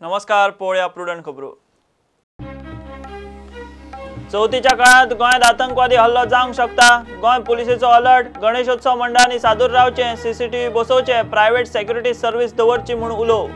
नमस्कार, पळोवया प्रुडंट खबरो। चवथीच्या काळात गोंयांत आतंकवादी हल्लो जावंक शकता। गोंय पुलिसेचो अलर्ट। गणेशोत्सव मंडळांनी सादूर रावचें, सीसीटीव्ही बसोवचे, प्रायव्हेट सेक्युरिटी सर्व्हिस दवरची म्हूण उलो।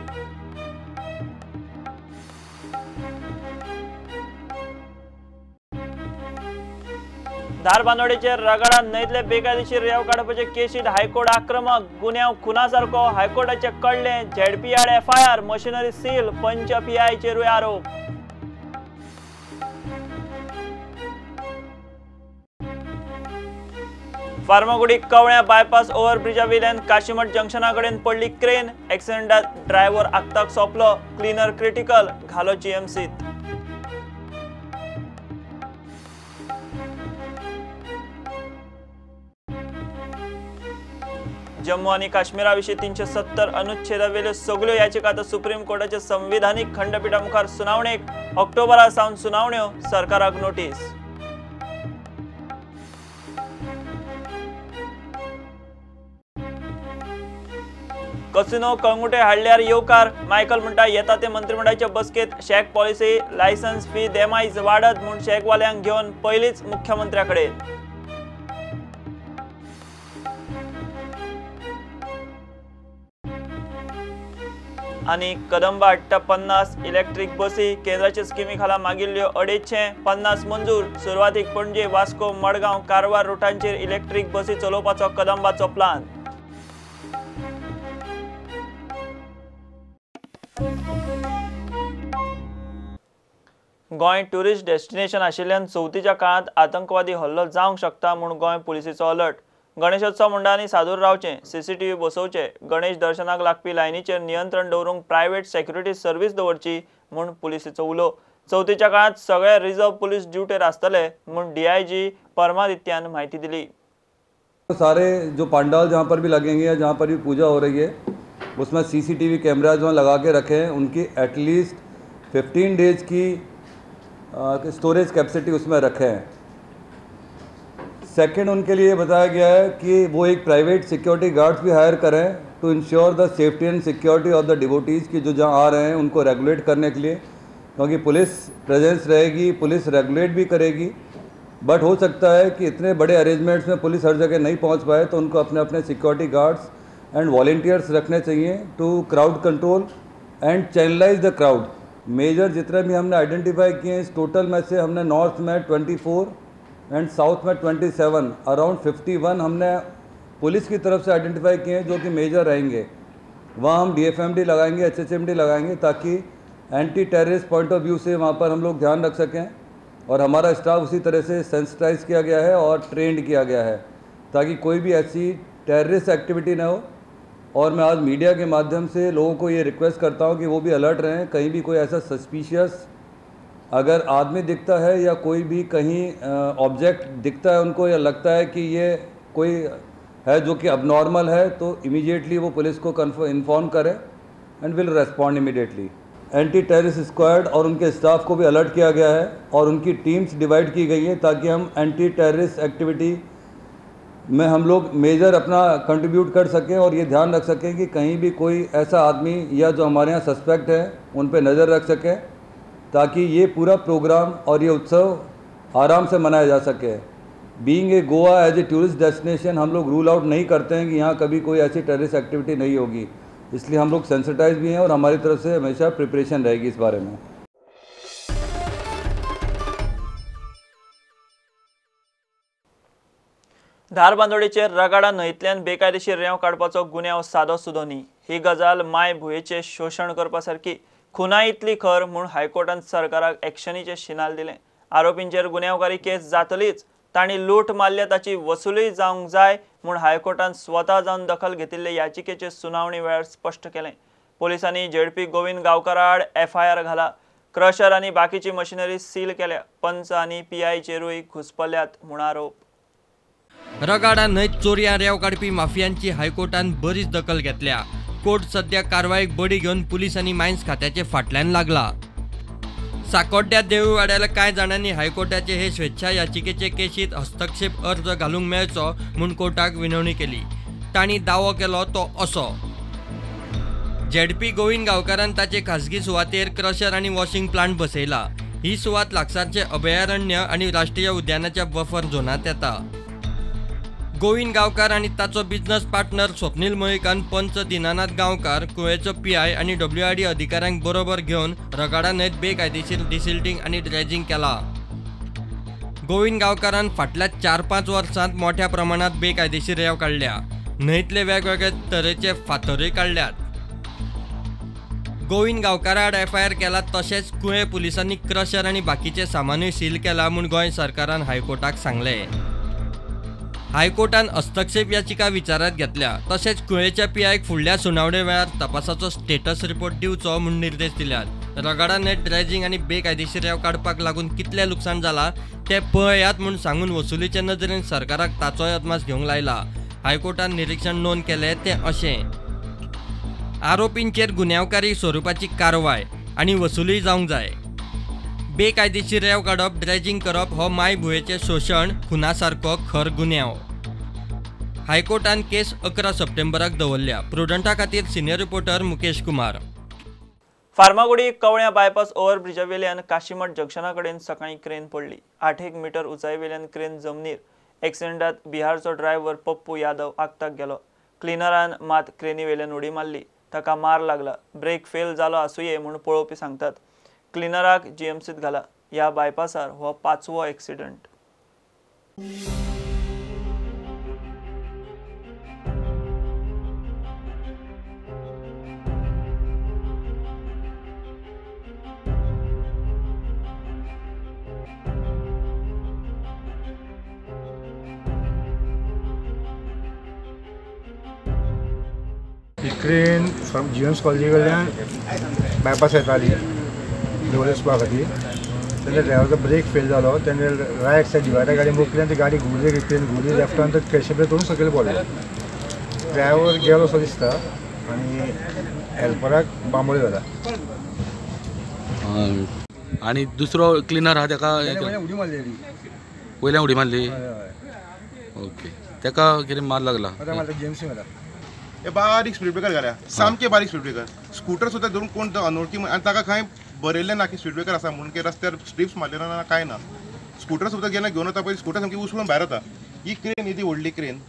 धारबांदोडेचेर रगाडा न्हंयतले बेकायदेशीर रेंव काडपाचे केशीत हायकोर्ट आक्रमक। गुन्यांव खुना सारको हायकोर्टाचे कळ्ळें। झेडपी आड एफआयआर, मशिनरी सील, पंच पीआयचेरूय आरोप। फार्मागुडी कवळ्या बायपास ओव्हरब्रिजा वयल्यान काशीमठ जंक्शना कडेन पडली क्रेन। एक्सिडेंटात ड्रायव्हर आक्ताक सोंपलो, क्लिनर क्रिटिकल, घालो जीएमसीत। जम्मू आणि काश्मीरा विशीं 370 अनुच्छेदावेल्यो सगल्यो याचिका आतां सुप्रीम कोर्टाच्या संविधानीक खंडपीठा मुखार सुनावणेक। ऑक्टोबरा सावन सुनावण्यो, सरकाराक नोटीस। कसिनो कळंगुटे हाडल्यार येवकार। मायकल म्हणटा येता ते मंत्रिमंडळाच्या बसकेत शॅक पॉलिसी, लायसन्स फी देमायज वाडत म्हूण शॅकवाल्यांक घेवन पयलींच मुख्यमंत्र्या कडेन। आनी कदंबा हाडटा 50 इलेक्ट्रीक बसी। केंद्राच्या स्किमी खाला मागिल्ल्यो 250 मंजूर। सुरवातीक पणजे, वास्को, मडगांव, कारवार रुटांचेर इलेक्ट्रीक बसी चलोवपाचो कदंबाचो प्लान। गोंय ट्युरिस्ट डेस्टिनेशन आशिल्ल्यान चवथीच्या काळांत आतंकवादी हल्लो जावंक शकता म्हूण गोंय पुलिसेचो अलर्ट। गणेशोत्सव मंडळांनी सादूर रावचें, सीसीटीव्ही बसोवचे, गणेश दर्शनाक लागपी लायनीचेर नियंत्रण दवरूंक प्रायव्हेट सेक्युरिटी सर्व्हिस दवरची म्हूण पुलिसेचो उलो। चवथीच्या काळांत सगळे रिझर्व पुलीस ड्युटेर आसतले म्हूण डीआयजी परमादित्यान म्हायती दिली। सारे जो पंडाल जहाँ पर भी लगेंगे या जहाँ पर भी पूजा हो रही है उसमें सीसीटीवी कैमरा जो लगा के रखें, उनकी एटलीस्ट 15 डेज की स्टोरेज कैपेसिटी उसमें रखें। सेकंड, उनके लिए बताया गया है कि वो एक प्राइवेट सिक्योरिटी गार्ड्स भी हायर करें to ensure the safety and security of the devotees की जो जहाँ आ रहे हैं उनको रेगुलेट करने के लिए, क्योंकि पुलिस प्रेजेंस रहेगी, पुलिस रेगुलेट भी करेगी, बट हो सकता है कि इतने बड़े अरेंजमेंट्स में पुलिस हर जगह नहीं पहुँच पाए, तो उनको अपने अपने सिक्योरिटी गार्ड्स एंड वॉलेंटियर्स रखने चाहिए to crowd control and channelise the crowd. Major जितने भी हमने आइडेंटिफाई किए हैं इस टोटल में से हमने नॉर्थ में 24 एंड साउथ में 27, अराउंड 51 हमने पुलिस की तरफ से आइडेंटिफाई किए हैं जो कि मेजर रहेंगे। वहाँ हम डीएफएमडी लगाएंगे, एचएचएमडी लगाएंगे, ताकि anti terrorist point of view से वहाँ पर हम लोग ध्यान रख सकें। और हमारा स्टाफ उसी तरह से सेंसिटाइज किया गया है और ट्रेंड किया गया है ताकि कोई भी ऐसी टेररिस्ट एक्टिविटी ना हो। और मैं आज मीडिया के माध्यम से लोगों को ये रिक्वेस्ट करता हूँ कि वो भी अलर्ट रहें, कहीं भी कोई ऐसा सस्पिशियस अगर आदमी दिखता है या कोई भी कहीं ऑब्जेक्ट दिखता है उनको या लगता है कि ये कोई है जो कि अबनॉर्मल है, तो इमीडिएटली वो पुलिस को इन्फॉर्म करें and will respond immediately. Anti terrorist squad और उनके स्टाफ को भी अलर्ट किया गया है और उनकी टीम्स डिवाइड की गई है ताकि हम एंटी टेररिस्ट एक्टिविटी में हम लोग मेजर अपना कंट्रीब्यूट कर सकें और ये ध्यान रख सकें कि कहीं भी कोई ऐसा आदमी या जो हमारे यहाँ सस्पेक्ट है उन पर नज़र रख सकें, ताकि ये पूरा प्रोग्राम और ये उत्सव आराम से मनाया जा सके। Being a Goa as a tourist destination हम लोग रूल आउट नहीं करते हैं कि यहाँ कभी कोई ऐसी टेररिस्ट एक्टिविटी नहीं होगी, इसलिए हम लोग सेंसिटाइज भी हैं और हमारी तरफ से हमेशा प्रिपरेशन रहेगी इस बारे में। धारबांदोडेचेर रगाडा न्हंयतल्यान बेकायदेशीर रेंव काडपाचो गुन्यांव सादो सुदो न्ही। ही गजाल माय भुंयेचें शोशण करपा सारकी, खुना इतली खर म्हूण हायकोर्टान सरकाराक एक्शनीचें शिनाल दिलें। आरोपींचेर गुन्यांवकारी केस जातलीच, तांणी लूट मारल्या ताची वसुली जावंक जाय म्हूण हायकोर्टान स्वता जावन दखल घेतिल्ले याचिकेचे सुनावणी वेळार स्पश्ट केलें। पोलिसांनी झेडपी गोविंद गांवकारा आड एफआयआर घाला, क्रशर आनी बाकीची मशिनरी सील केल्या, पंच आनी पीआयचेरूय घुसपल्यात म्हूण आरोप। रगाडा न्हंयत चोरयां रेंव काडपी माफियांची हायकोर्टान बरीच दखल घेतल्या। कोर्ट सध्या कारवायेक बडी घेवन पुलीस आनी मायन्स खात्याचे फाटल्यान लागला। साकोड्ड्या देऊळवाड्याला कांय जाणांनी हायकोर्टाचे हे स्वेच्छा याचिकेचे केशीत हस्तक्षेप अर्ज घालूंक मेळचो म्हूण कोर्टाक विनवणी केली। तांणी दावो केलो तो असो, झेडपी गोविंद गांवकारान ताचे खासगी सुवातेर क्रशर आनी वॉशिंग प्लांट बसयला. ही सुवात लागसारचे अभयारण्य आनी राष्ट्रीय उद्यानाच्या बफर झोनांत येता. गोविंद गांवकार आनी ताचो बिझनस पार्टनर स्वप्नील मळीकान पंच दिनानाथ गांवकार, कुळेचो पीआय आनी डब्ल्यूआरडी अधिकाऱ्यांक बरोबर घेवन रगाडा न्हंयत बेकायदेशीर डिसिल्टींग आनी ड्रेजिंग केला. गोविंद गांवकारान फाटल्या 4-5 वर्सांत मोठ्या प्रमाणात बेकायदेशीर रेंव काडल्या. न्हंयतले वेगवेगळे तरेचे फातरूय काडल्यात. गोविंद गांवकारा आड एफआयआर केला. तशेंच कुळे पुलिसांनी क्रशर आनी बाकीचे सामानूय सील केला म्हूण गोंय सरकारान हायकोर्टाक सांगलें. हायकोर्टान हस्तक्षेप याचिका विचारांत घेतल्या. तशेंच कुळेच्या पीआयक फुडल्या सुनावणे वेळार तपासाचो स्टेटस रिपोर्ट दिवचो म्हूण निर्देश दिल्यात. रगाडा न्हंयत ड्रेजिंग आनी बेकायदेशीर रेंव काडपाक लागून कितलें लुकसाण जाला तें पळयात म्हूण सांगून वसुलीचे नदरेन सरकाराक ताचोय अदमास घेवंक लायला. हायकोर्टान निरीक्षण नोंद केलें तें अशें: आरोपींचेर गुन्यांवकारी स्वरुपाची कारवाय आनी वसुली जावंक जाय. बेकायदेशीर रेंव काडप, ड्रेजिंग करप हो मायभुंयेचें शोशण, खुना सारको खर गुन्यांव. हायकोर्टान केस 11 सप्टेंबराक दवरल्या. प्रुडंटा खातीर senior reporter Mukesh Kumar. Farmagudi कवळ्या बायपास ओव्हरब्रिजावेल्यान काशीमठ जंक्शना कडेन सकाळीं क्रेन पडली. 8 मीटर उंचायेवेल्यान क्रेन जमनीर. एक्सिडेंटात बिहारचो ड्रायव्हर पप्पू यादव आगताक गेलो. क्लिनरान मात क्रेनीवेल्यान उडी मारली. ताका मार लागला. ब्रेक फेल जालो आसुये म्हूण पळोवपी सांगतात. क्लिनराक जीएमसीत घाला. ह्या बायपासार हो 5वो एक्सिडंट. ही क्रेन जीएम्स कॉलेजी कडल्यान बायपास येताली दवरले वचपा खातीर. तेन्ना ड्रायव्हरचो ब्रेक फेल जालो. तेन्ना रायट सायड डिवायडर गाडी मुखली आनी ती गाडी घुंवली. क्रेन घुंवली लेफ्टान, तर क्रॅश करून सकयल पडलो. ड्रायव्हर गेलो असो दिसता आनी हेल्पराक बांबोळे जाला. आनी दुसरो क्लिनर आहा तेका उडी मारलेली. वयल्यान उडी मारली. ओके, तेका कितें मार लागला? जीएमसी घाला. हे बारीक स्पीड ब्रेकर घाल्या, सामके बारीक स्पीड ब्रेकर. स्कूटर सुद्दां धरून कोण अनोळखी आनी ताका खंय बरयल्लें ना की स्पीड ब्रेकर आसा म्हणून, की रस्त्यार स्ट्रिप्स मारलें ना, कांय ना. स्कूटर सुद्दां जेन्ना घेवन वता पळय, स्कूटर सामकी उसळून भायर वता. ही क्रेन ही ती व्हडली क्रेन,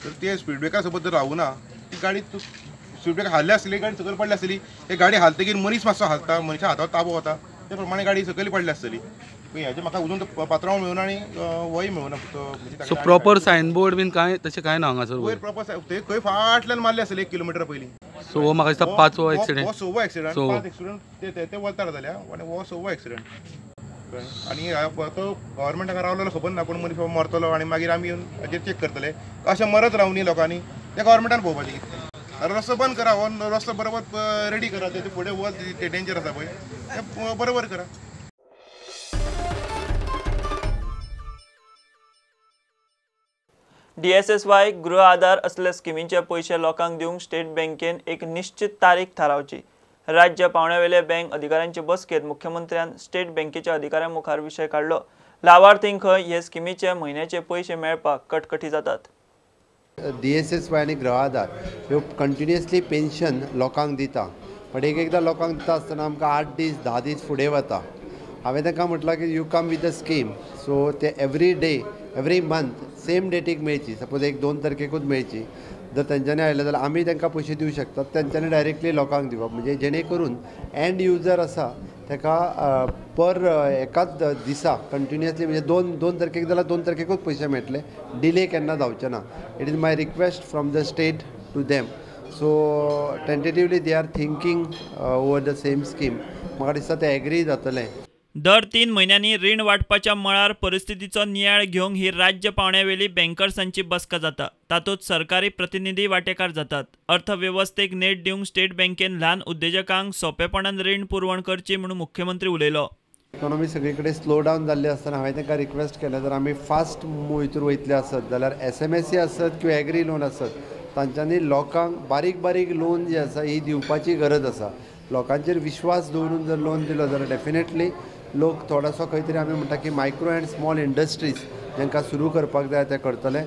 तर ते स्पीड ब्रेकर सोबत जर रावना ती गाडी स्पीड ब्रेकर हाल्ली आसली, गाडी सकयल पडली आसतली. ते गाडी हालतकीर मनीस मातसो हालता, मनशा हातावर ताबो वता, ते प्रमाणे गाडी सकयल पडली आसतली. हेजें म्हाका अजून पात्रांव मेळूना आनी वय मेळूना. सो प्रॉपर सायन बोर्ड बीन कांय तशें कांय ना हांगासर? वयर प्रॉपर ते खंय फाटल्यान मारले आसतले 1 किलोमिटर पयलीं. सो हो म्हाका दिसता 5वो एक्सिडेंट. हो 6वो एक्सिडेंट. 5 एक्सिडेंट ते वलतार जाल्या आनी हो 6वो एक्सिडेंट. आनी तो गव्हर्मेंटाक रावलेलो खबर ना कोण मनीस मरतलो आनी मागीर आमी येवन हाजेर चॅक करतले. अशें मरत रावनी लोकांनी, तें गव्हर्मेंटान पळोवपाचें कितें. रस्तो बंद करा, हो रस्तो बरोबर रेडी करा, तेजे फुडें वच ते डेंजर आसा पळय तें बरोबर करा. डीएसएसवाय गृह आधार असल्या स्किमींचे पयशे लोकांक दिवंक स्टेट बँकेन एक निश्चित तारीख थारावची. राज्य पावंड्यावेले बँक अधिकाऱ्यांचे बसकेत मुख्यमंत्र्यान स्टेट बँकेच्या अधिकाऱ्यां मुखार विशय काडलो. लावार्थींक खंय हे स्किमीचे म्हयन्याचे पयशे मेळपाक कटकटी जातात. डीएसएसवाय आनी गृह आधार ह्यो कंटिन्युअसली पेन्शन लोकांक दिता, बट एक एकदां लोकांक दिता आसतना आमकां 8 दीस 10 दीस फुडें वता. हांवें तांकां म्हटलां की you come with a scheme, so ते every day every month same डेटीक मेळची. सपोज 1-2 तारखेकूच मेळची. जर तेंच्यांनी आयलें जाल्यार आमी तांकां पयशे दिवं शकतात, तेंच्यांनी डायरेक्टली लोकांक दिवप, म्हणजे जेणे करून एंड युजर आसा ताका पर एकाच दिसा कंटिन्युअसली, म्हणजे 2 तारखेक जाल्यार 2 तारखेकूच पयशे मेळटले, डिले केन्ना जावचे ना. It is my request from the state to them. So tentatively they are thinking over the same scheme. म्हाका दिसता ते एग्री जातले. दर 3 म्हयन्यांनी रीण वांटपाच्या मळार परिस्थितीचो नियाळ घेवंक ही राज्य पावंड्यावेली बँकर्सांची बसका जाता. तातूंत सरकारी प्रतिनिधी वांटेकार जातात. अर्थवेवस्थेक नेट दिवंक स्टेट बँकेन ल्हान उद्देजकांक सोंपेपणान रीण पुरवण करची म्हूण मुख्यमंत्री उलयलो. इकॉनॉमी सगळी कडेन स्लो डावन जाल्ली आसतना हांवें तांकां रिक्वेस्ट केलें, जर आमी फास्ट मूव हितूर वयतले आसत जाल्यार एसएमएसी आसत किंवा एग्री लोन आसत, तांच्यांनी लोकांक बारीक बारीक लोन जी आसा ही दिवपाची गरज आसा. लोकांचेर विश्वास दवरून जर लोन दिलो जाल्यार डेफिनेटली लोक थोडोसो खंय तरी आमी म्हणटा की मायक्रो अँड स्मॉल इंडस्ट्रीज जांकां सुरू करपाक जाय ते करतले.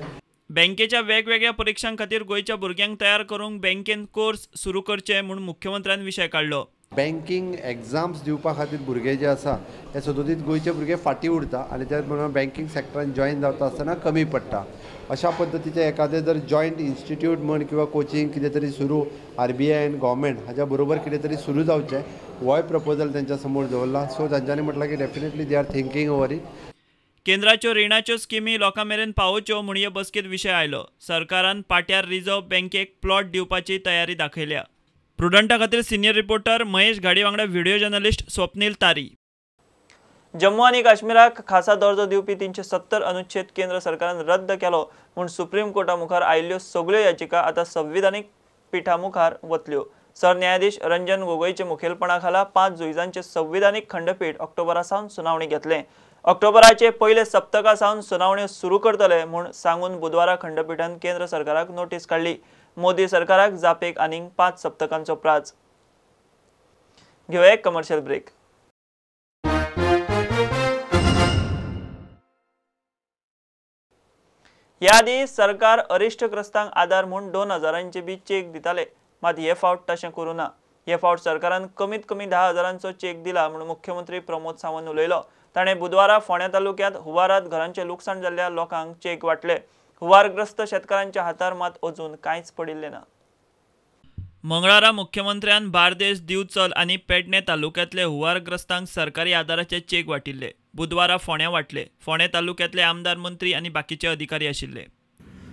बँकेच्या वेगवेगळ्या परिक्षां खातीर गोंयच्या भुरग्यांक तयार करूंक बँकेन कोर्स सुरू करचे म्हूण मुख्यमंत्र्यान विशय काडलो. बँकींग एग्जाम्स दिवपा खातीर भुरगे जे आसा हे सदोदीत गोंयचे भुरगे फाटीं उरता आनी त्याच बरोबर बँकींग सेक्टरान जॉयन जाता आसतना कमी पडटा. अशा पद्दतीचे एखादें जर जॉयंट इन्स्टिट्यूट म्हण किंवा कोचिंग कितें तरी सुरू आरबीआय आनी गव्हर्मेंट हाज्या बरोबर कितें तरी सुरू जावचें होय प्रपोजल तेंच्या समोर दवरला. सो तांच्यांनी म्हटलां की definitely they are thinking over it. केंद्राच्यो रिणाच्यो स्किमी लोकां मेरेन पावोवच्यो म्हूण हे बसकेंत विशय आयलो. सरकारान पाट्यार रिझर्व्ह बँकेक प्लॉट दिवपाची तयारी दाखयल्या. प्रुडंटा खातीर सिनियर रिपोर्टर महेश घाडी वांगडा व्हिडिओ जर्नलिस्ट स्वप्नील तारी. जम्मू आनी काश्मीराक खासा दर्जो दिवपी 370 अनुच्छेद केंद्र सरकारान रद्द केलो म्हूण सुप्रीम कोर्टा मुखार आयिल्ल्यो सगळ्यो याचिका आतां संविधानीक पिठा मुखार वतल्यो. सरन्यायाधीश रंजन गोगोईचे मुखेलपणा खाला 5 जुईजांचे संविधानीक खंडपीठ ऑक्टोबरा सावन सुनावणी घेतले. ऑक्टोबराचे पयले सप्तका सावन सुनावण्यो सुरू करतले म्हूण सांगून बुधवारा खंडपीठान केंद्र सरकाराक नोटीस काडली. मोदी सरकाराक जापेक आनीक 5 सप्तकांचो प्राज. घेवया एक कमर्शियल ब्रेक. ह्या आदी सरकार अरिश्टग्रस्तांक आदार म्हूण 2000 बी चेक दिताले, मात हे फावट तशें करूं ना. हे फावट सरकारान कमीत कमी 10,000 चेक दिला म्हूण मुख्यमंत्री प्रमोद सावंत उलयलो. ताणें बुधवारा फोंड्या तालुक्यांत हुवारात घरांचें लुकसाण जाल्ल्या लोकांक चेक वांटले. हुवारग्रस्त शेतकारांच्या हातार मात अजून कांयच पडिल्लें ना. मंगळारा मुख्यमंत्र्यान बार्देस, दिवचल आनी पेडणे तालुक्यांतले हुवारग्रस्तांक सरकारी आदाराचे चेक वांटिल्ले. बुधवारा फोंड्या वांटले. फोंडें तालुक्यांतले आमदार, मंत्री आनी बाकीचे अधिकारी आशिल्ले.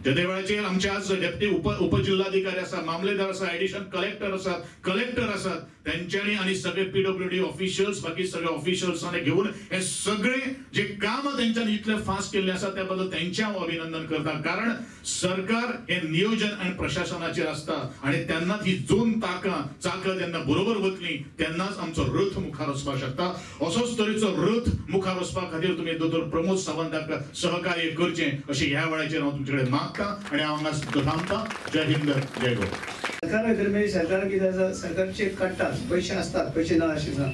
त्या वेळाचेर आमचे आज डेप्टी उपजिल्हाधिकारी आसा, मामलेदार आसा, एडिशनल कलेक्टर आसात, कलेक्टर आसात, तेंच्यांनी आनी सगळे पीडब्ल्यूडी ऑफिशियल्स, बाकी सगळे ऑफिशियल्सांनी घेवन हे सगळे जे काम तेंच्यांनी इतले फास्ट केल्ले आसा त्या बद्दल तेंचें हांव अभिनंदन करता. कारण सरकार हे नियोजन आनी प्रशासनाचेर आसता आनी तेन्नाच ही दोन चाकां जेन्ना बरोबर वतली तेन्नाच आमचो रथ मुखार वचपाक शकता. असोच तरेचो रथ मुखार वचपा खातीर तुमी दोतोर प्रमोद सावंताक सहकार्य करचें अशें ह्या वेळाचेर हांव तुमचे कडेन मागता आनी हांव हांगा थांबता. जय हिंद, जय गोवा. सरकार भितर सरकार कितें आसा, सरकार चेक काडटा, पयशे आसतात, पयशे ना अशें ना,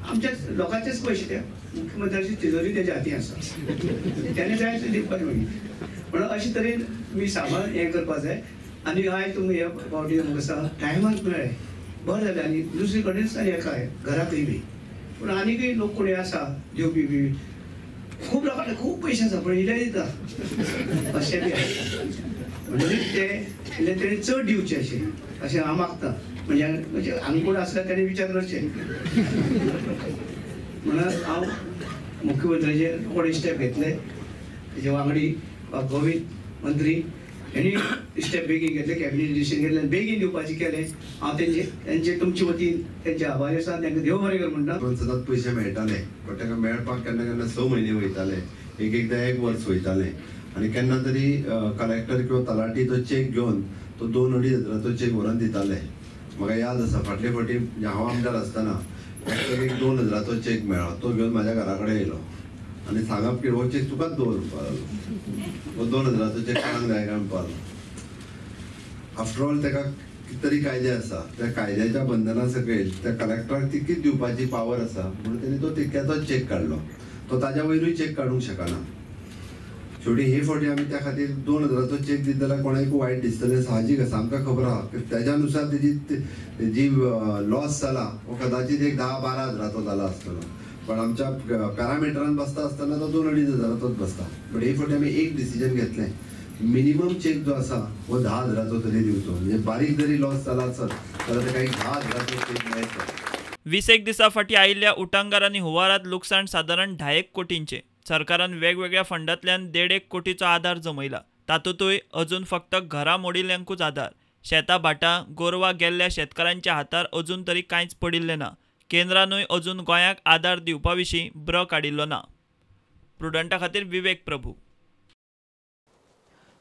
आमच्या लोकांचेच पयशे, ते मुख्यमंत्र्याची तिजोरी तेच्या हातीन आसा, तेणे जाय ते दिवपाचें मागीर. म्हणून अशे तरेन तुमी सामान हें करपा जाय. आनी आयज तुमी हे फावटी म्हाका सांग टायमार मेळ्ळें, बरें जालें. आनी दुसरे कडेन आनी एका घराकय बी पूण आनीकय लोक कोणी आसा दिवपी बी, खूब लोकांक खूब पयशे आसा पूण इल्ले दिता अशें बी आसा. म्हणजे ते इल्ले तेणी चड दिवचे अशें अशें हांव मागता. म्हणजे म्हणजे आनी कोण आसल्यार तेणी विचार करचे. म्हणून हांव मुख्यमंत्र्याचे कोणी स्टेप घेतले, तेजे वांगडी वा गोविंद मंत्री हेणी स्टेप बेगीन घेतले, कॅबिनेट डिसिजन घेतलें, बेगीन दिवपाचें केलें. हांव तेंचे तेंचे तुमचे वतीन तेंचे आभारी आसा, तेंकां देव बरें कर म्हणटा. सदांच पयशे मेळटाले बट तांकां मेळपाक केन्ना केन्ना 6 म्हयने वयताले, एक एकदां 1 वर्स वयतालें. आनी केन्ना तरी कलेक्टर किंवा तलाठी तो चेक घेवन तो 2-2.5 हजाराचो चेक व्हरून दिताले. म्हाका याद आसा फाटले फावटी हांव आमदार आसतना एक 2,000 चेक मेळ्ळो, तो घेवन म्हाज्या घरा कडेन येयलो आनी सांगप की हो चेक तुकाच दवर म्हणपाक लागलो. हो 2,000 चेक कोणाक जाय काय म्हणपाक लागलो. आफ्टर ऑल ताका कितें तरी कायदे आसा, त्या कायद्याच्या बंधना सकयल त्या कलेक्टराक तितकीच दिवपाची पावर आसा म्हणून तेणी तो तितक्याचोच चेक काडलो. तो ताज्या वयरूय चेक काडूंक शकना. शेवटी हे फावटी आमी त्या खातीर 2,000 चेक दित जाल्यार कोणाकूय वायट दिसतलें साहजीक आसा. आमकां खबर आहा की तेज्या नुसार तेजी जी लॉस जाला हो कदाचीत एक 10-12 हजाराचो जाला आसतलो, पण आमच्या पॅरामिटरान बसता आसतना तो 2-2.5 हजाराचोच बसता. बट हे फावटी आमी एक डिसिजन घेतलें, मिनिमम चेक जो आसा हो 10 हजाराचो तरी दिवचो. म्हणजे बारीक जरी लॉस जाला आसत जाल्यार ताका एक 10 हजाराचो चेक मेळचो. 20 दिसां फाटीं आयिल्ल्या उटांगार आनी हुवारांत लुकसाण सादारण 2.5 कोटींचें. सरकारान वेगवेगळ्या फंडांतल्यान 1.5 कोटीचो आदार जमयला. तातूंतय अजून फक्त घरां मोडिल्ल्यांकूच आदार. शेतां भाटां गोरवां गेल्ल्या शेतकारांच्या हातार अजून तरी कांयच पडिल्लें ना. केंद्रानूय अजून गोंयाक आदार दिवपा विशीं ब्र काडिल्लो ना. प्रुडंटा खातीर विवेक प्रभू.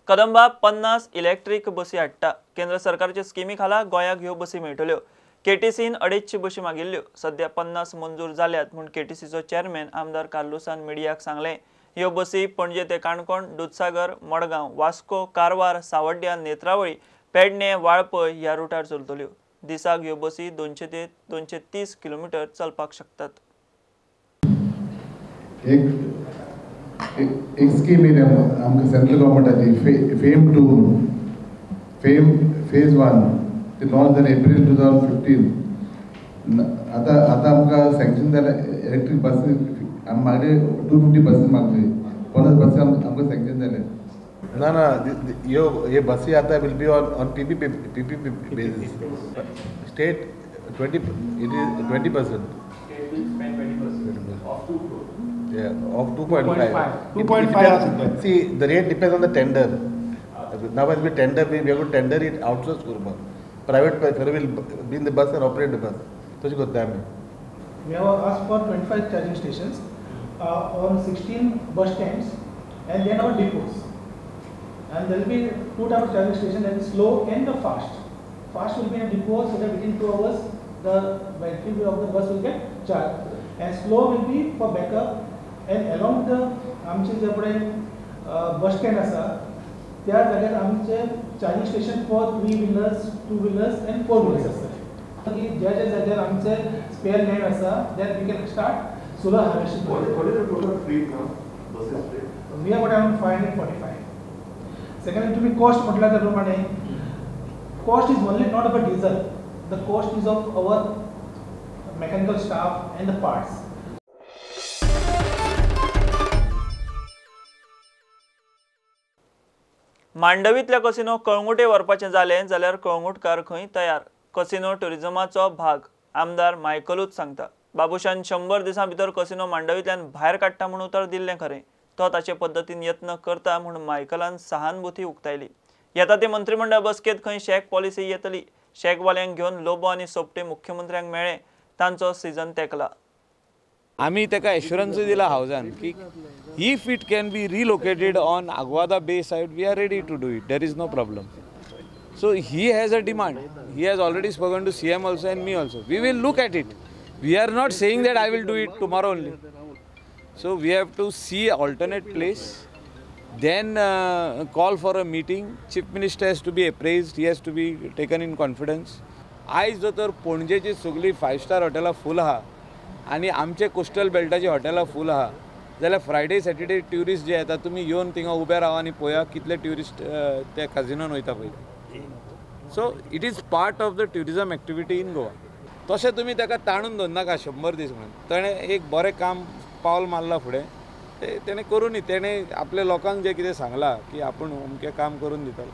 कदंबा 50 इलेक्ट्रीक बसी हाडटा. केंद्र सरकारच्या स्किमी खाला गोंयाक ह्यो बसी मेळटल्यो. केटीसीन 250 बशी मागिल्ल्यो, सध्या 50 मंजूर जाल्यात म्हूण केटीसीचो चेअरमॅन आमदार कार्लुसान मिडियाक सांगलें. ह्यो बसी पणजे ते काणकोण, दुदसागर, मडगांव, वास्को, कारवार, सावड्ड्या, नेत्रावळी, पेडणे, वाळपय ह्या रुटार चलतल्यो. दिसाक ह्यो बसी 200 ते 230 किलोमिटर चलपाक शकतात. एक एक स्कीम येयल्या आमकां सेंट्रल गव्हर्मेंटाची फेम 2 फेम फेज 1 ती लॉन्च जाली एप्रील 2015. आतां आतां आमकां सँक्शन जालें इलेक्ट्रीक बसी. आमी मागले 250 बसी मागली, 50 बसी आमकां सँक्शन जाले. ना ना ह्यो हे बसी आतां will be on PPP basis. State 20, it is 20%. Of 2 crore. Yeah, of 2.5. 2.5. See, the rate depends on the tender. Now as we tender, we have to tender it outsource करपाक. Private fellow will be in the bus and operate the bus. तशें करता आमी. We have asked for 25 charging stations on 16 bus stands and then our depots. And there will be two types of charging station, that is slow and the fast. Fast will be in depot so that within 2 hours the battery of the bus will get charged. And slow will be for backup. And along the आमचे जे पळय bus stand आसा त्या जाग्यार आमचे charging station for 3 wheelers, 2 wheelers and 4 wheelers आसतले. की ज्या ज्या जाग्यार आमचे स्पेअर लँड आसा that we can start solar harvesting. What is the total fleet now? Buses fleet? We have around 545. Second, तुम्ही कॉस्ट म्हटला त्या प्रमाणे cost is only not about diesel. The cost is of our mechanical staff and the parts. मांडवींतल्या casino Calangute व्हरपाचें जालें जाल्यार कळंगुटकार खंय तयार. Casino ट्युरिजमाचो भाग, आमदार मायकलूच सांगता. बाबूशान 100 दिसां भितर कसिनो मांडवींतल्यान भायर काडटा म्हूण उतर दिल्लें खरें, तो ताचे पद्दतीन यत्न करता म्हूण मायकलान सहानुभूती उक्तायली. येता ते मंत्रिमंडळ बसकेंत खंय शॅक पॉलिसी येतली. शॅकवाल्यांक घेवन लोबो आनी सोपटे मुख्यमंत्र्यांक मेळ्ळे, तांचो सिजन तेंकला. आमी ताका एश्युरन्सूय दिला हावजान की if it can be relocated on Aguada bay side, we are ready to do it. There is no problem. So he has a demand. He has already spoken to CM also and me also. We will look at it. We are not saying that I will do it tomorrow only. So we have to see alternate place, then call for a meeting. Chief Minister has to be appraised. He has to be taken in confidence. आयज जर तर पणजेची सगळी 5 star हॉटेलां फूल आहा आनी आमचे coastal बेल्टाची हॉटेलां फूल आहा जाल्यार फ्रायडे सॅटर्डे ट्युरिस्ट जे येता तुमी येवन थिंगा उबे रावा आनी पळया कितले ट्युरिस्ट त्या काजिनोन वयता पळय. So it is part of the tourism activity in Goa. तशें तुमी ताका ताणून दवरनाका 100 दीस म्हणून. ताणें एक बरें काम पावल मारलां फुडें, तें तेणें करूं न्ही. तेणें आपल्या लोकांक जें कितें सांगलां की आपूण अमकें काम करून दितलो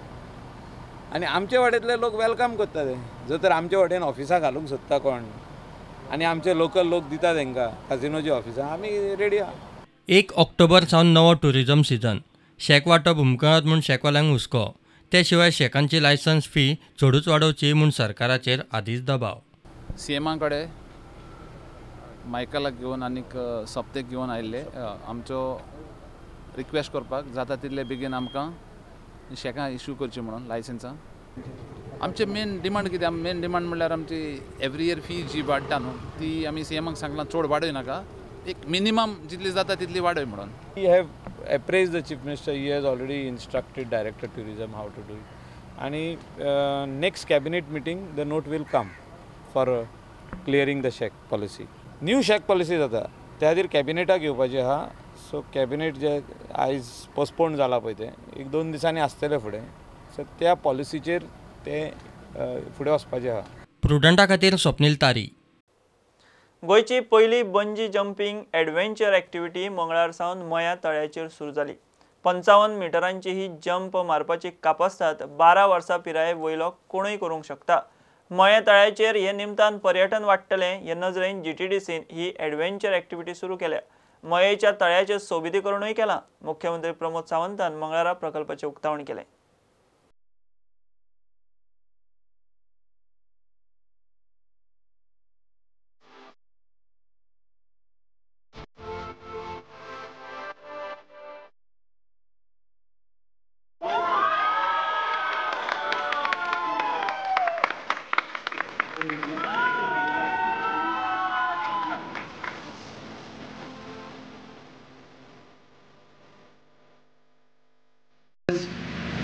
आनी आमचे वाटेंतले लोक welcome करता तें. जर तर आमचे वाटेन ऑफिसां घालूंक सोदता कोण आनी आमचे लोकल लोक दिता तांकां काजिनोची ऑफिसां, आमी रेडी आहा. 1 ऑक्टोबर सावन नवो ट्युरिजम सिजन. शॅक वांटप हुमकळत म्हूण शॅकवाल्यांक हुस्को. ते शिवाय शॅकांची लायसन्स फी चडूच वाडोवची म्हूण सरकाराचेर आदींच दबाव. सीएमा कडेन मायकलाक घेवन आनीक सप्तेक घेवन आयिल्ले आमचो रिक्वेस्ट करपाक जाता तितले बेगीन आमकां शॅकां इश्यू करची म्हणून लायसन्सां. आमचे मेन डिमांड कितें, मेन डिमांड म्हणल्यार आमची एवरी इयर फी जी वाडटा न्हू ती आमी सीएमाक सांगलां चड वाडय नाका, एक मिनिमम जितली जाता तितली वाडय म्हणून. We have appraised the Chief Minister. He has already instructed Director Tourism how to do it. आनी next cabinet meeting the note will come for clearing the shack policy. New shack policy जाता त्या खातीर कॅबिनेटाक येवपाचें आहा. So cabinet जे आयज postpone जाला पळय तें 1-2 दिसांनी आसतलें फुडें. सो त्या पॉलिसीचेर ते फुडें वचपाचें आहा. प्रुडंटा खातीर स्वप्नील तारी. गोंयची पयली बंजी जंपींग एडवेंचर एक्टिविटी मंगळार सावन मया तळ्याचेर सुरू जाली. 55 मिटरांची ही जंप मारपाची कापस्तात 12 वर्सां पिराये वयलो कोणूय करूंक शकता. मया तळ्याचेर हे निमतान पर्यटन वाडटलें हे नजरेन जीटीडीसीन ही एडवेंचर एक्टिविटी सुरू केल्या. मयेच्या तळ्याचें सोबितीकरणूय केलां. मुख्यमंत्री प्रमोद सावंतान मंगळारा प्रकल्पाचें उक्तावण केलें.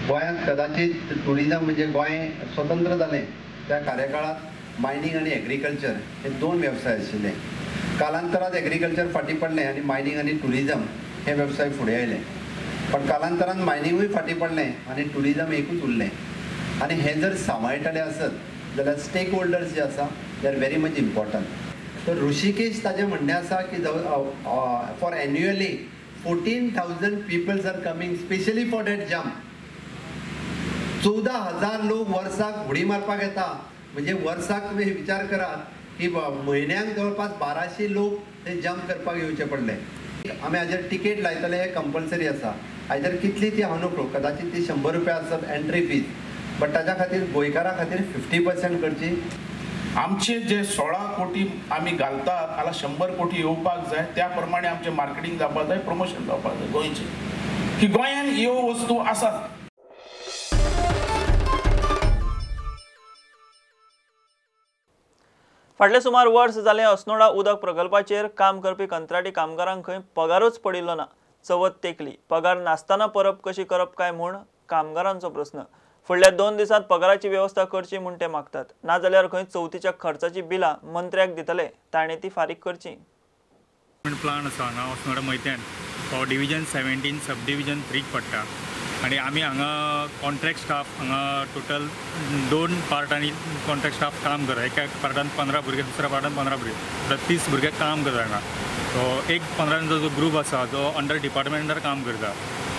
गोंयांत कदाचित टुरिजम म्हणजे गोंय स्वतंत्र जालें त्या कार्यकाळांत मायनींग आनी एग्रीकल्चर हे दोन वेवसाय आशिल्ले. कालांतरात एग्रीकल्चर फाटीं पडलें आनी मायनींग आनी टुरिजम हे वेवसाय फुडें आयले, पण कालांतरान मायनिंगूय फाटीं पडलें आनी ट्युरिजम एकूच उरलें. आनी हें जर सांबाळटलें आसत जाल्यार स्टेक होल्डर्स जे आसा they are very much important. तर ऋषिकेश ताजें म्हणणें आसा की for annually 14,000 peoples are coming specially for that jump. 14,000 लोक वर्साक उडी मारपाक येता, म्हणजे वर्साक तुमी विचार करात की म्हयन्याक जवळपास 1200 लोक ते जंप करपाक येवचे पडले. आमी हाजेर टिकेट लायतले हे कंपल्सरी आसा. हाजेर कितली ती हांव न्हू, कदाचित ती 100 रुपया आसत एंट्री फीज, बट ताज्या खातीर गोंयकारां खातीर 50% करची. आमचे जे 16 कोटी आमी घालतात हांगा 100 कोटी येवपाक जाय, त्या प्रमाणे आमचें मार्केटींग जावपाक जाय, प्रमोशन जावपाक जाय गोंयचें, की गोंयान ह्यो वस्तू आसात. फाटले सुमार वर्स जालें अस्नोडा उदक प्रकल्पाचेर काम करपी कंत्राटी कामगारांक खंय पगारूच पडिल्लो ना. चवथ तेंकली, पगार नासतना परब कशी करप काय म्हूण कामगारांचो प्रस्न. फुडल्या 2 दिसांत पगाराची वेवस्था करची म्हूण ते मागतात, नाजाल्यार खंय चवथीच्या खर्चाची बिलां मंत्र्याक दितले, ताणें ती फारीक करची. प्लान आसा हांगा अस्नोडा मैत्यान, हो डिविजन 17 सब डिविजन 3 पडटा आनी आमी हांगा कॉन्ट्रॅक्ट स्टाफ हांगा टोटल 2 पार्टांनी कॉन्ट्रॅक्ट स्टाफ काम करता. एका पार्टान 15 भुरगे, दुसऱ्या पार्टान 15 भुरगे, म्हणल्यार 30 भुरगे काम करता हांगा. सो एक 15 जो ग्रूप आसा जो अंडर डिपार्टमेंटार काम करता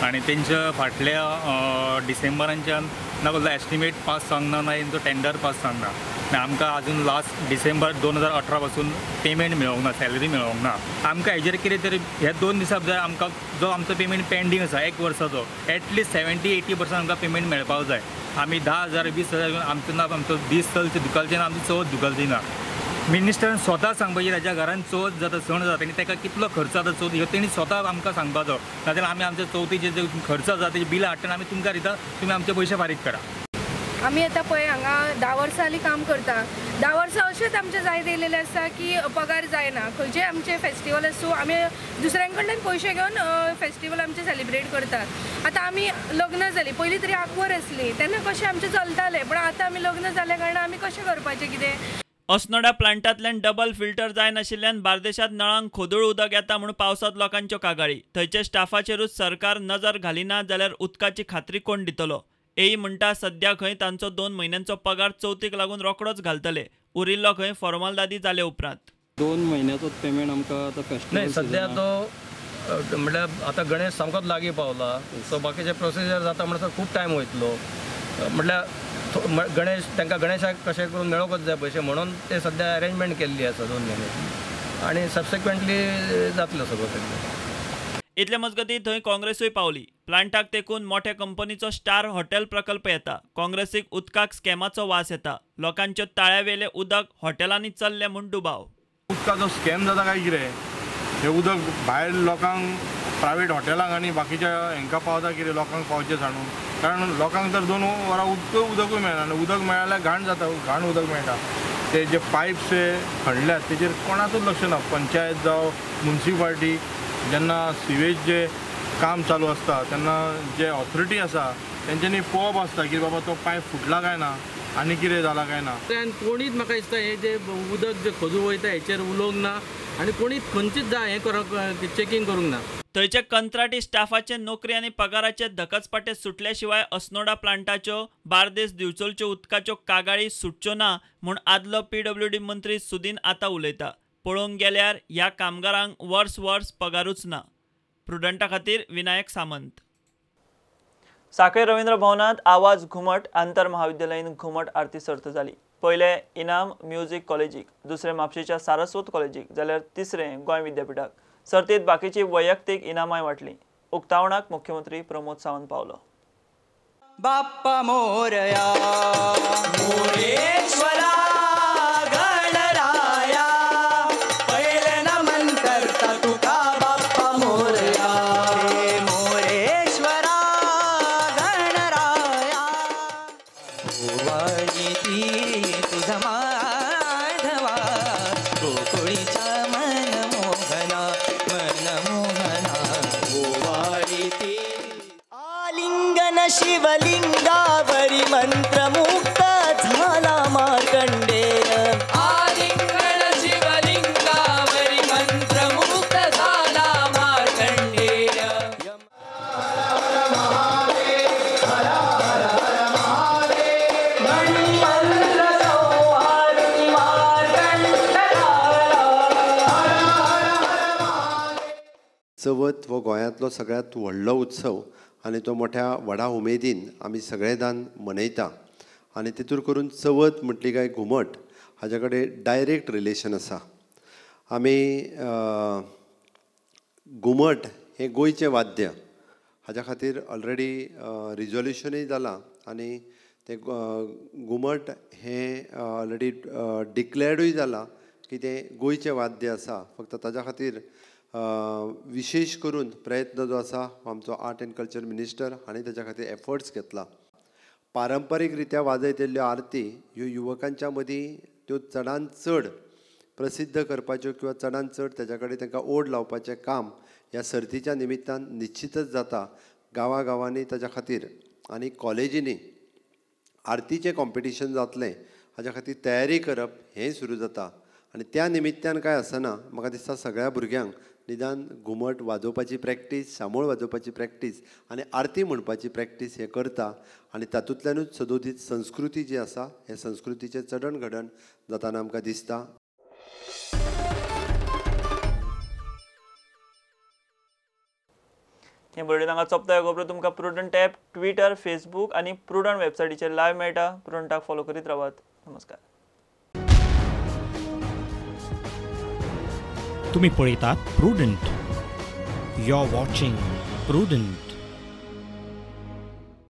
आनी तेंच्या फाटल्या डिसेंबरांच्यान ना कसलो एस्टिमेट पास जावंक ना, ना तेंचो टेंडर पास जावंक ना. आनी आमकां आजून लास्ट डिसेंबर 2018 पासून पेमेंट मेळोंक ना, सॅलरी मेळोंक ना. आमकां हेजेर कितें तरी ह्या 2 दिसां भितर आमकां जो आमचो पेमेंट पेंडींग आसा 1 वर्साचो एटलिस्ट 70-80% आमकां पेमेंट मेळपाक जाय. आमी 10,000 20,000 आमचो ना, आमचो दीस चलचे दुखलचे ना, आमची चवथ दुखलची ना. मिनिस्टरान स्वता सांगपाचें ताच्या घरान चवथ जाता, सण जाता आनी ताका कितलो खर्च जाता चवथी, ह्यो तेणी स्वता आमकां सांगपाचो. नाजाल्यार आमी आमच्या चवथीचे जे खर्च जाता तेजी बिलां हाडटना आमी तुमकां दिता, तुमी आमचे पयशे फारीक करा. आमी आतां पळय हांगा 10 वर्सां जालीं काम करता. 10 वर्सां अशेंच आमचें जायत येयलेलें आसा की पगार जायना. खंयचेय आमचें फेस्टिवल आसूं आमी दुसऱ्यां कडल्यान पयशे घेवन फेस्टिवल आमचें सेलिब्रेट करतात. आतां आमी लग्न जालीं, पयलीं तरी आंकवार आसलीं तेन्ना कशें आमचें चलतालें, पूण आतां आमी लग्न जाल्या कारणान आमी कशें करपाचें कितें. अस्नोडा प्लांटांतल्यान डबल फिल्टर जायनाशिल्ल्यान बार्देशांत नळांक खोदूळ उदक येता म्हूण पावसांत लोकांच्यो कागाळी. थंयचे स्टाफाचेरूच सरकार नजर घालिना जाल्यार उदकाची खात्री कोण दितलो? एई म्हणटा सद्या खंय तांचो 2 म्हयन्यांचो पगार चवथीक लागून रोकडोच घालतले, उरिल्लो खंय फॉर्मालदादी जाले उपरांत. 2 म्हयन्याचो पेमेंट आमकां आतां फेस्टिवल नाही सद्या तो म्हळ्यार आतां गणेश सामकोच लागीं पावला, सो बाकीचे प्रोसिजर जाता म्हणसर खूब टायम वयतलो. म्हटल्यार गणेश तांकां गणेशाक कशें करून मेळोवंकच जाय पयशे, म्हणून ते सद्या अरेंजमेंट केल्ली आसा 2 म्हयने आनी सबसिक्वंटली जातलो सगळो तें. इतले मजगतीं थंय काँग्रेसूय पावली. प्लांटाक तेकून मोठ्या कंपनीचो स्टार हॉटेल प्रकल्प येता. काँग्रेसीक उदकाक स्कॅमाचो वास येता. लोकांच्यो ताळ्यावेले उदक हॉटेलांनी चल्लें म्हूण दुबाव. उदकाचो स्कॅम जाता काय कितें, हें उदक भायर लोकांक प्रायवेट हॉटेलांक आनी बाकीच्या हेंकां पावता कितें, लोकांक पावचें सांडून. कारण लोकांक तर 2 वरां उदकूय मेळना आनी उदक मेळ्ळ्यार घाण जाता, घाण उदक मेळटा. ते जे पायप्स खणल्यात तेजेर कोणाचोच लक्ष ना, पंचायत जावं म्युनिसिपालिटी. जेन्ना सिवेज जे काम चालू आसता तेन्ना जे ऑथॉरिटी आसा तेंच्यांनी पळोवप आसता की बाबा तो पायप फुटला काय ना आनी कितें जाला काय ना. आनी कोणीच म्हाका दिसता हें जें उदक जें खोदूळ वयता हेचेर उलोवंक ना आनी कोणीच खंयचीच हें चॅकींग करूंक ना. थंयचे कंत्राटी स्टाफाचे नोकरी आनी पगाराचे धकचपाटे सुटल्या शिवाय अस्नोडा प्लांटाच्यो बार्देस दिवचलच्यो उदकाच्यो कागाळी सुटच्यो ना म्हूण आदलो पीडब्ल्यूडी मंत्री सुदीन आतां उलयता. पळोवंक गेल्यार ह्या कामगारांक वर्स वर्स पगारूच ना. प्रुडंटा खातीर विनायक सामंत. साखळे रवींद्र भवनांत आवाज घुमट आंतर महाविद्यालयीन घुमट आरती सर्त जाली. पयलें इनाम म्युझिक कॉलेजीक, दुसरें म्हापशेंच्या सारस्वत कॉलेजीक, जाल्यार तिसरें गोंय विद्यापीठाक. सर्तीत बाकीची वैयक्तीक इनामांय वांटली. उक्तावणाक मुख्यमंत्री प्रमोद सावंत पावलो. बाप्पा मोरया मोरेश्वरा गणराया, पहिले नमन करता तुका बाप्पा मोरया, मोरेश्वरा गणराया. भुवनी तुझा माधवा, गोकुळीच्या मनमोहना मनमोहना. भुवनी आलिंगन शिवलिंगावरी मंत्रमुक्त झाला मार्कंडेय. आलिंगन शिवलिंगावरी मंत्रमुक्त झाला मार्कंडेय. चवथ हो गोंयांतलो सगळ्यांत व्हडलो उत्सव आनी तो मोठ्या व्हडा उमेदीन आमी सगळे जाण मनयता आनी तितूर करून चवथ म्हटली काय घुमट हाज्या कडेन डायरेक्ट रिलेशन आसा. आमी घुमट हें गोंयचें वाद्य हाज्या खातीर ऑलरेडी रिजोल्युशनूय जालां आनी तें घुमट हें ऑलरेडी डिक्लेर्डूय जालां की तें गोंयचें वाद्य आसा. फक्त ताज्या खातीर विशेश करून प्रयत्न जो आसा आमचो आर्ट एंड कल्चर मिनिस्टर हांणी ताज्या खातीर एफर्ट्स घेतला. पारंपारीक रित्या वाजयतल्यो आरती ह्यो युवकांच्या मदीं त्यो चडान चड प्रसिद्ध करपाच्यो किंवा चडान चड ताज्या कडेन तांकां ओड लावपाचें काम ह्या सर्तीच्या निमित्तान निश्चितच जाता. गांवागांवांनी ताज्या खातीर आनी कॉलेजींनी आरतीचें कॉम्पिटिशन जातलें हाज्या खातीर तयारी करप हें सुरू जाता आनी त्या निमित्तान कांय आसना म्हाका दिसता सगळ्या भुरग्यांक निदान घुमट वाजोवपाची प्रॅक्टीस, शामोळ वाजोवपाची प्रॅक्टीस आनी आरती म्हणपाची प्रॅक्टीस हें करता आनी तातूंतल्यानूच सदोदीत संस्कृती जी आसा हे संस्कृतीचें चडण घडण जाताना आमकां दिसता. हें बुलेटीन हांगा सोंपता. खबरो तुमकां प्रुडंट ॲप, ट्विटर, फेसबूक आनी प्रुडंट वेबसायटीचेर लायव्ह मेळटा. प्रुडंटाक फॉलो करीत रावात. नमस्कार. तुम्ही पळयतात Prudent. You are watching Prudent.